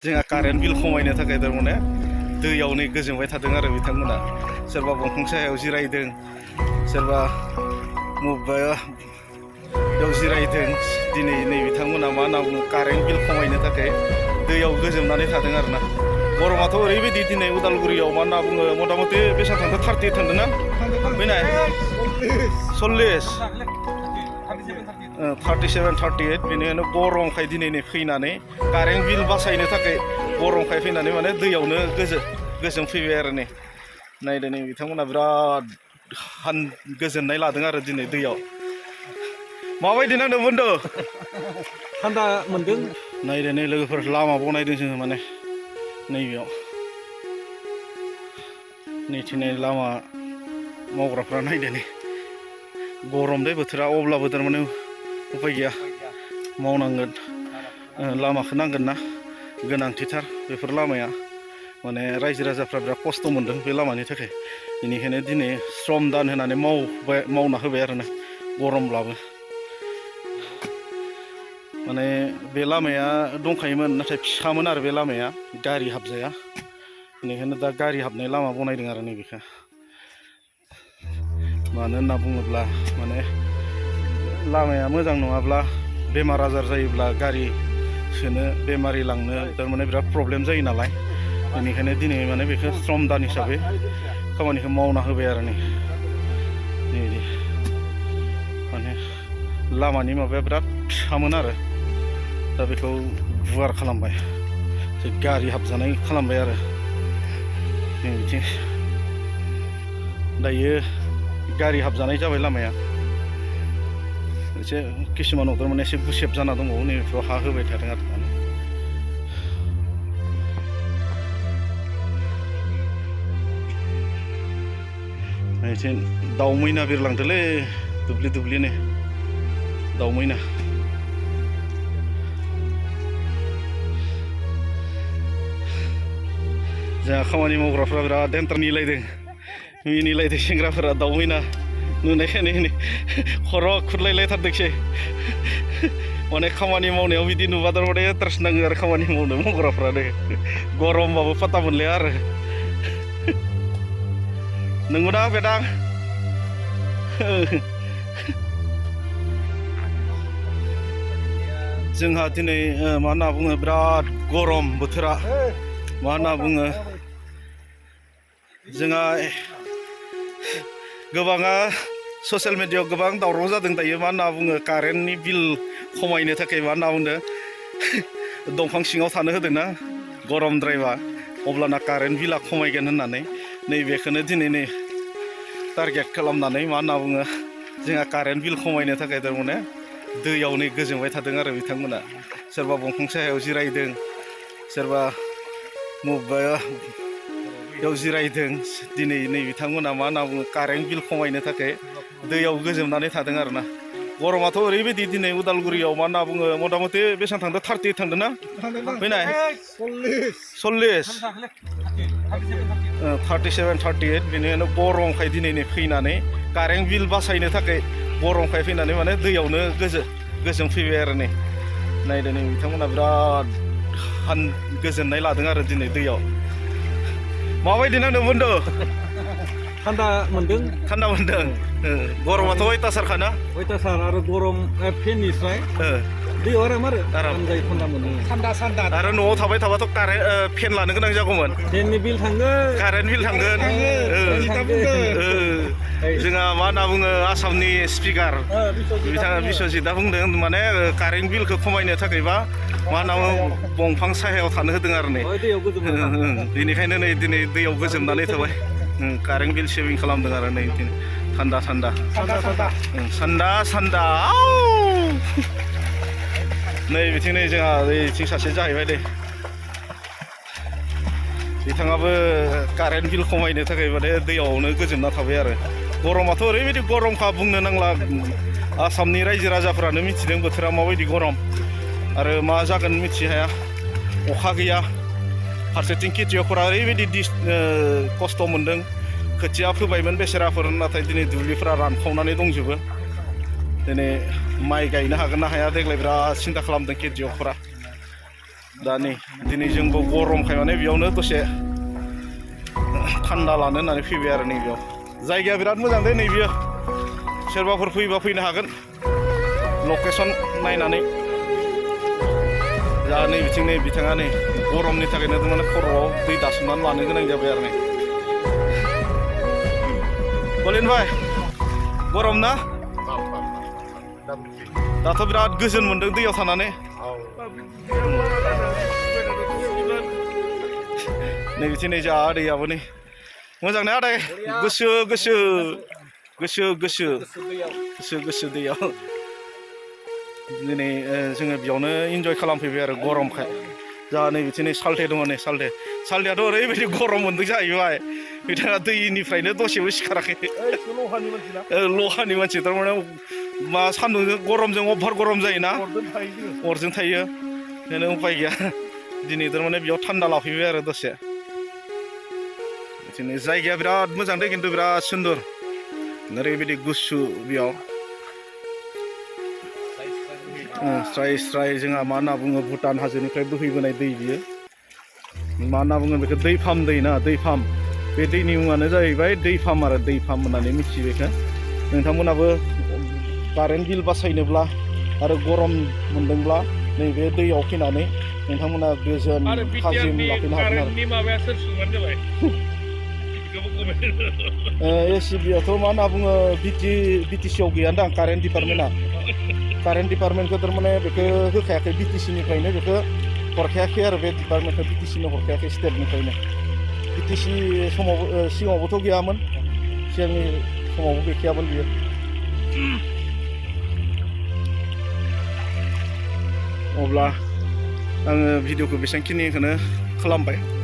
जोंहा कारेन्ट बिल खमायनो थाखाय थारमाने दैयाव नै गोजोमबाय थादों आरो बिथांमोना सोरबा दंफां सायाव जिरायदों सोरबा मबेबायाव जिरायदों दिनै नै बिथांमोना मा होनना बुङो कारेन्ट बिल खमायनो थाखाय दैयाव गोजोमनानै थादों आरो ना गरमाथ' ओरैबायदि दिनै उदालगुरियाव मा होनना बुङो मथा मथि बेसेबां थांदों 38 थांदों ना फैनाय 40 37 38 बेनिखायनो गरमखाय दिनै नै फैनानै कारेन्ट बिल बासायनो थाखाय गरमखाय फैनानै माने दैयावनो गोजोम फैबाय आरो नै नायदो नै बिथांमोना बिराद गोजोननाय लादों आरो दिनै दैयाव माबायदि नांदों बन्दु थान्दा मोनदों नायदो नै लोगोफोर लामा बनायदों जोङो माने नैबेयाव नैथिंनाय लामा मावग्राफ्रा नायदो नै गरम दै बोथोरा अब्लाबो थारमाने उपाय गैया मावनांगोन लामाखौ नांगोन ना गोनांथिथार बेफोर लामाया माने रायजो राजाफ्रा बिराद खस्थ' मोनदों बे लामानि थाखाय बेनिखायनो दिनै श्रम दान होनानै मावना होबाय आरोना गरमब्लाबो माने बे लामाया दंखायोमोन नाथाय फिसामोन आरो बे लामाया गारि हाबजाया बेनिखायनो दा गारि हाबनाय लामा बनायदों आरो नैबेखौ मानो होनना बुङोब्ला माने लामाया मोजां नङाब्ला बेमार आजार जायोब्ला गारि सोनो बेमारि लांनो थारमाने बिराद प्रब्लेम जायो नालाय बेनिखायनो दिनै माने बेखौ श्रम दान हिसाबै खामानिखौ मावना होबाय आरो नै माने लामानि माबाया बिराद फिसामोन आरो दा बेखौ गुवार खालामबाय गारि हाबजानाय खालामबाय आरो बिथिं दायो गारि हाबजानाय जाबाय लामाया एसे किसुमानाव थारमाने एसे गुसेब जाना दंबावो नैबेफ्राव हा होबाय थादों आरो एसे दाउ मैना बिरलांदोलै दुब्लिनो दाउ मैना जोंहा खामानि मावग्राफ्रा बिराद एन्टार मिनिलायदों सेंग्राफोरा दाउ मैना नुनायखायनो खर' खुरलायलायथारदोंसै माने खामानि मावनायाव बिदि नुबा थारमाने इन्टारेस्ट नाङो आरो खामानि मावग्राफ्रानो गरमबाबो फात्ता मोनलाया आरो नंगौना बेदां जोंहा दिनै मा होनना बुङो बिराद गरम बोथोरा मा होनना बुङो जोंहा गोबाङा ससियेल मिडियायाव गोबां दावराव जादों दायो मा होनना बुङो कारेन्टनि बिल खमायनो थाखाय मा होनना बुंदों दंफां सिङाव थानो होदोंना गरमद्रायबा अब्लाना कारेन्ट बिला खमायगोन होननानै नैबेखौनो दिनै नै टारगेट खालामनानै मा होनना बुङो जोंहा कारेन्ट बिल खमायनो थाखाय थारमाने दैयाव नै गोजोमबाय थादों आरो बिथांमोना सोरबा दंफां सायाव जिरायदों सोरबा मबेबायाव जिरायदों दिनै नै बिथांमोना मा होनना बुङो कारेन्ट बिल खमायनो थाखाय दैयाव गोजोमनानै थादों आरोना गरमाथ' ओरैबायदि दिनै उदालगुरियाव मा होनना बुङो मथा मथि बेसेबां थांदों 38 थांदों ना फैनाय 40 37 38 बेनिखायनो गरमखाय दिनै नै फैनानै कारेन्ट बिल बासायनो थाखाय गरमखाय फैनानै माने दैयावनो गोजोम फैबाय आरो नै नायदो नै बिथांमोना बिराद गोजोननाय लादों आरो दिनै दैयाव माबायदि नांदों बन्दु थान्दा मोनदों गरमाथ' अयथासारखाना अयथासार आरो गरम फेननिफ्राय दैयाव आराम जायो थान्दा मोनो थान्दा आरो न'आव थाबाय थाबाथ' फेन लानो गोनां जागौमोन फेननि बिल थांगोन कारेन्ट बिल थांगोन जोंहा मा होनना बुङो आसामनि स्पिकार बिथाङा बिश्वजितआ बुंदों माने कारेन्ट बिलखौ खमायनो थाखायबा मा होनना बुङो दंफां सायाव थानो होदों आरो नै बेनिखायनो नै दिनै दैयाव गोजोमनानै थाबाय कारेन्ट बिल सेभिं खालामदों आरो नै थान्दा नै बिथिं नै जोंहा ओइथिं सासे जाहैबाय दे बिथाङाबो कारेन्ट बिल खमायनो थाखाय माने दैयावनो गोजोमना थाबाय आरो गरमाथ' ओरैबायदि गरमखा बुंनो नांला आसामनि रायजो राजाफ्रानो मिथिदों बोथोरा माबायदि गरम आरो मा जागोन मिथि हाया अखा गैया फारसेथिं खेथियकफोरा ओरैबायदि खस्थ' मोनदों खोथिया फोबायमोन बेसेराफोर नाथाय दिनै दुब्लिफोरा रानखावनानै दंजोबो दिनै माइ गायनो हागोन ना हाया देग्लाय बिराद सिन्था खालामदों खेथियकफोरा दा नै दिनै जोंबो गरमखाय माने बेयावनो दसे थान्दा लानो होननानै फैबाय आरो नैबेयाव जायगाया बिराद मोजां दे नैबेयो सोरबाफोर फैबा फैनो हागोन लकेसन नायनानै जा नै बिथिं नै बिथाङा नै गरमनि थाखायनो माने खर'आव दै दासोमनानै लानो गोनां जाबाय आरो नै बलिन भाई गरम ना दाथ' बिराद गोजोन मोनदों दैयाव थानानै नै बिथिं नै जा दैयाबो नै मोजां ना आदै गोसो गोसो गोसो गोसो गोसो गोसो दैयाव दिनै जोङो बेयावनो इन्जय खालामफैबाय आरो गरमखाय जा नै बिथिं नै साल्थे दङ नै साल्थेयाथ' ओरैबायदि गरम मोनदों जाहैबाय बिथाङा दैनिफ्रायनो दसेबो सिखाराखै लहानि मानसि थारमाने मा सान्दुंजों गरमजों अभार गरम जायोना अरजों थायो बेनो उपाय गैया दिनै थारमाने बेयाव थान्दा लाफैबाय आरो दसे बिदिनो जायगाया बिराद मोजां दे खिन्थु बिराद सुन्दर ओरैबायदि गुसु बेयाव स्राय स्राय जोंहा मा होनना बुङो भुटान हाजोनिफ्राय बोहैबोनाय दै बियो मा होनना बुङो बेखौ दैफाम दै ना दैफाम बे दैनि मुङानो जाहैबाय दैफाम आरो दैफाम होननानै मिथियो बेखौ नोंथांमोनाबो कारेन्ट बिल बासायनोब्ला आरो गरम मोनदोंब्ला नैबे दैयाव फैनानै नोंथांमोना गोजोन थाजिम लाफैनो हागोन आरो एसिबियावथ' मा होनना बुङो बिटिसिआव गैयानदां कारेन्ट डिपार्टमेन्टआ कारेन्ट डिपार्टमेन्टखौ थारमाने बेखौ होखायाखै बिटिसिनिफ्रायनो बेखौ हरखायाखै आरो बे डिपार्टमेन्टखौ बिटिसिनो हरखायाखै स्टेटनिफ्रायनो बिटिसि समाव सिगाङावबोथ' गैयामोन सिगांनि समावबो गैखायामोन बियो अब्ला आङो भिडिअखौ बेसेबांखिनिखौनो खालामबाय